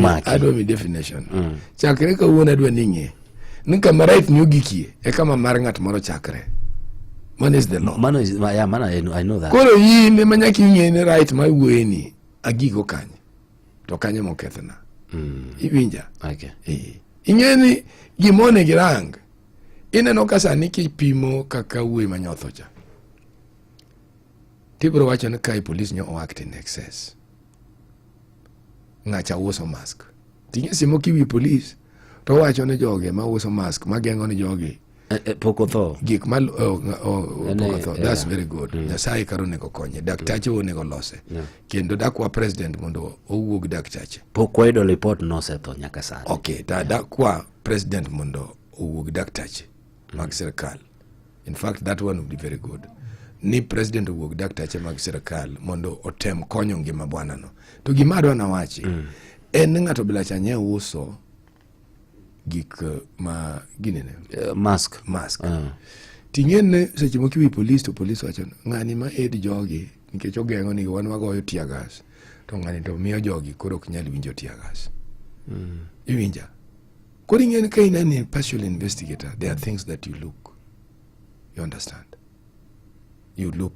Omaki. Adwa mi definition. Chakre kawuono adwa ni ing'e ni kama right ni ogikie e kama mar ng'at moro chakre. Mano is the law. Mano is, yeah, mano I know that. Koro in ema nyaka ing'e ni right ma wuoye ni agigo kanye to kanye mokethna. Iwinja? Okay. Eh. Ing'e ni gima onego irang. Ineno ka sani kipimo kaka wuoyi manyotho cha. Tibiro wacho ni kae police nyo oact in excess. Ng'acha uso mask. Ting'e simo kiwi police to owacho ni jogi ma uso mask mageng'o ni jogi Pok otho. Gik ma oh, pok otho. That's very good. Nyasaye kar onego konye. Daktache onego lose. Kendo dakwa president mondo owuog daktache. Pok wayudo report nosetho nyaka sani. Okay, ta dakwa president mondo owuog daktache mag sirkal. In fact, that one would be very good. Ni president owuog daktache mag sirkal mondo otem konyo ngima bwanano. To gima adwa nawachi en ni ng'ato bila cha nye uso gik ma ginene Mask. Mask. Ting'e ni seche moko iwi polis to polis wacho ni, ng'ani ma aid jogi nikech ogeng'o ni wan wagoyo tear gas to ng'ani to miyo jogi koro ok nyal winjo tear gas. Iwinja? Koro ing'e ni ka in an impartial investigator, there are things that you look. You understand? You look.